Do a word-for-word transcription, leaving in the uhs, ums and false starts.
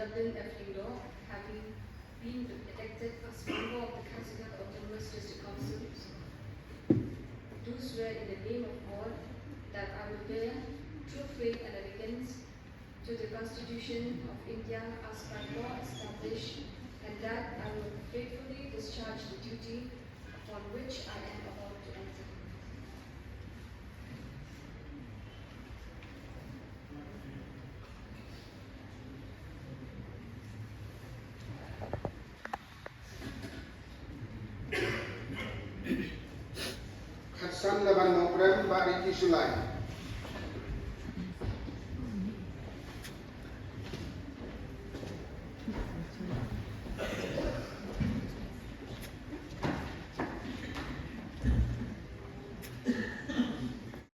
Sheldon F. Lyngdoh, having been elected as member of the Khasi Hills Autonomous District Council, do swear in the name of God that I will bear true faith and allegiance to the Constitution of India as by law established, and that I will faithfully discharge the duty upon which I am about to enter. Khatsan, Laban Nongprem, Bah Ricky Shullai.